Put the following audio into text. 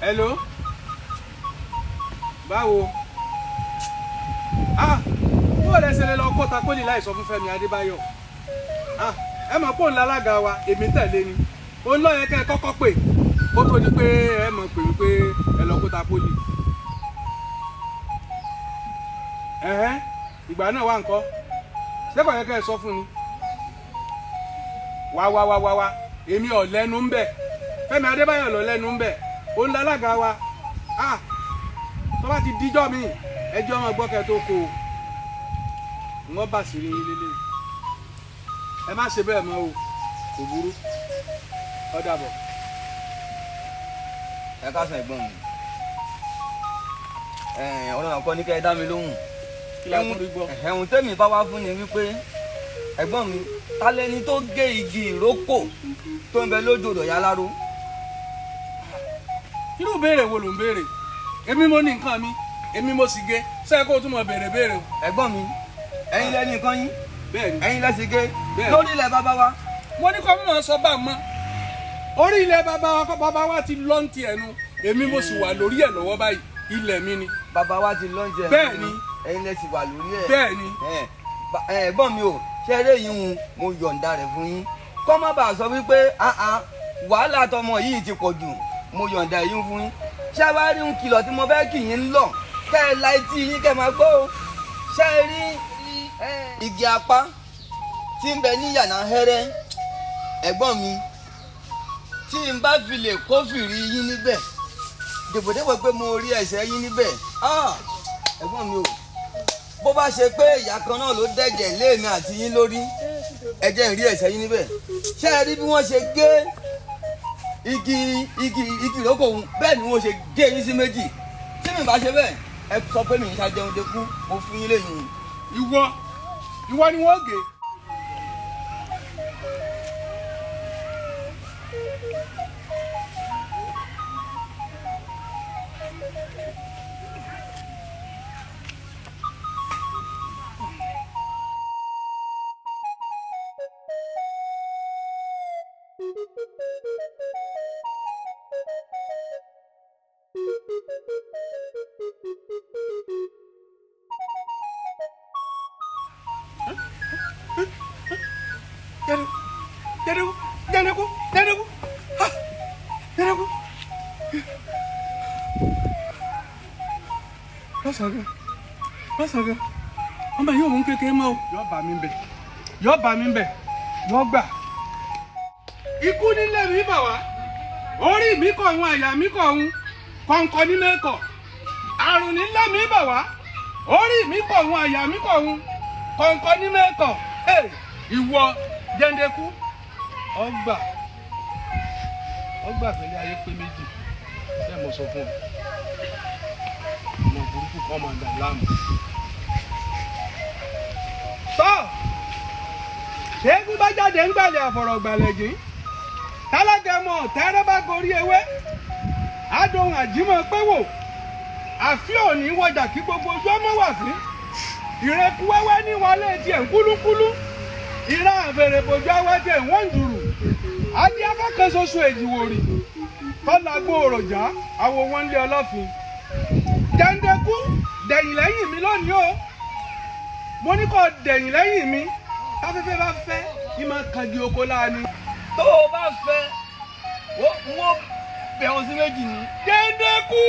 Hello, báwo? Ah, bó lẹ ṣe lè lọ kó takólì láì sọ fún Fẹ́mi Adébáyọ̀? Ah, ẹ mọ̀ pé òun lálága wa, èmi tẹ̀lé ni. Òun ló yẹ kẹ́ ẹ kọ́kọ́ pè kó tó di pé ẹ mọ̀ pé wípé ẹ lọ kó takólì. Ẹ̀hẹ́n, ìgbà náà wà ńkọ́? Ṣé kò yẹ kẹ́ ẹ sọ fún ni? Wá wá wá wá wá, èmi ò lẹ́nu ń bẹ̀. Fẹ́mi Adébáyọ̀ lọ lẹ́nu ń bẹ̀, òun lálága wa. Ah, tó bá ti díjọ́ mi, ẹjọ́ ọmọ gbọ́kẹ́ tó kó o, wọ́n bá sí rí yín lélẹ̀. Ẹ má ṣe bẹ́ẹ̀ mọ́ o, kò burú, ó dàbọ̀. Ẹ káàsán, ẹ̀gbọ́n mi. Ọ̀rọ̀ náà kọ́ ní kẹ́ ẹ dá mi lóhùn. Kí la tún rí gbọ́? Ẹ̀hún tẹ́mi bá wá fún ni wípé, ẹ̀gbọ́n mi, ta lẹni tó gé igi ìrókò tó ń bẹ lójú odò Yaláró? Irú béèrè wo ló ń béèrè? Èmi mo ní nǹkan mi, èmi mo sì gé. Sẹ́yìn kó o tún mọ̀ béèrè béèrè o? Ẹ̀gbọ́n mi, ẹ̀yin lẹ́ni nǹkan yín. Bẹ́ẹ̀ ni. Ẹ̀yin lẹ́sìn gé Bẹ́ẹ̀ ni. lórí ilẹ̀ bàbá wa. Mo ní kó mọ̀ sọ bá a mọ́ orí ilẹ̀ bàbá wa kọ́. Bàbá wa ti lọ́ǹtì ẹnu, èmi mo sì wà lórí ẹ̀ lọ́wọ́ báyìí. Ilẹ̀ mi ni. Bàbá wa ti lọ́njẹ. Bẹ́ẹ̀ ni. Ẹ̀yin lẹ́sìn wà lórí ẹ̀. Bẹ́ẹ̀ ni. Ẹ̀gbọ́n mi o, ṣe eré yìí ń mo yọ̀ǹda rẹ̀ fún yín, kọ́ má bàa sọ wípé ah ah, wàhálà tọmọ yìí ti pọ̀ jù. Mo yọ̀ǹda yìí fún yín. Ṣé wàá rí ń kìlọ̀ tí mo fẹ́ kì yín lọ, kẹ́ ẹ la etí yín, kẹ́ ẹ máa gbọ́ o. Ṣé ẹ rí igi apá tí ń bẹ ní yànnà hẹ́rẹ́, ẹ̀gbọ́n mi, tí n bá fi lè kófìrí yín níbẹ̀, dèbòdèbò pé mo rí ẹsẹ̀ yín níbẹ̀, ah, ẹ̀gbọ́n mi o, bó bá ṣe pé ìyá kan náà ló dẹ̀jẹ̀ léèmi àti yín lórí, ẹ jẹ́ n rí ẹsẹ̀ yín níbẹ̀. Ṣé ẹ rí bí wọ́n ṣe gé igi ìrókò òun, bẹ́ẹ̀ ni wọ́n ṣe gé yín sí méjì. Tí mi bá ṣe bẹ́ẹ̀, ẹ sọ pé mi ń ṣàjẹun dekú. Mo fún yín léyìn. Ìwọ ni wọ́n gé. Jẹ́dẹ́kú, jẹ́dẹ́kú, jẹ́dẹ́kú, ha, jẹ́dẹ́kú. Lọ́sàn-án gan, lọ́sàn-án gan, ọmọ yóò mú kékeré mọ́ o. Yọ bá mi bẹ̀, yọ bá mi bẹ̀, yọ gbà. Ikú nílé mi bà wá, orí mi kọ̀ ọ̀hún, àyà mi kọ̀ ọ̀hún, kọ̀ǹkọ̀ ní mẹ́kọ̀. Àrùn nílé mi bà wá, orí mi kọ̀ ọ̀hún, àyà mi kọ̀ ọ̀hún, kọ̀ǹkọ̀ ní mẹ́kọ̀. Ìwọ jẹ́ndẹ́kú, ọgbà ọgbà pẹ̀lú ayé pé méjì. Bẹ́ẹ̀ mo sọ fún ọ, ọmọ burúkú kan máa dà láàmú. Tọ́ ṣẹ́gun bá jáde ń gbàlẹ̀ àfọ̀rọ̀gbàlẹ̀ jìn, tálágẹmọ tẹ́rẹ́ bá gorí ewé, adóhun àjímọ̀ pé wò àfi òní wọjà kí gbogbo ojú ọmọ wà fín. Ìrẹ́kú wẹ́wẹ́ ní wọlé tiẹ̀ ń kúlúkúlú, ìran àfẹrẹ̀bọ̀jọ awẹ́dẹ̀ wọ́n ń jùrù. Adé afẹ́kan ṣoṣo èjìwòrì tọ́lá gbòòrò já àwọ̀ wọn lé ọlọ́fin. Jẹ́ndẹ́kú, dẹ̀yìn lẹ́yìn mi lónìí o. Mo ní kó dẹ̀yìn lẹ́yìn mi. Táfẹ́fẹ́ bá fẹ́ ní máa kangi oko láàánú. Tó o bá fẹ́, wọ́n bẹ̀ ọ́ sí méjì ni. Jẹ́ndẹ́kú.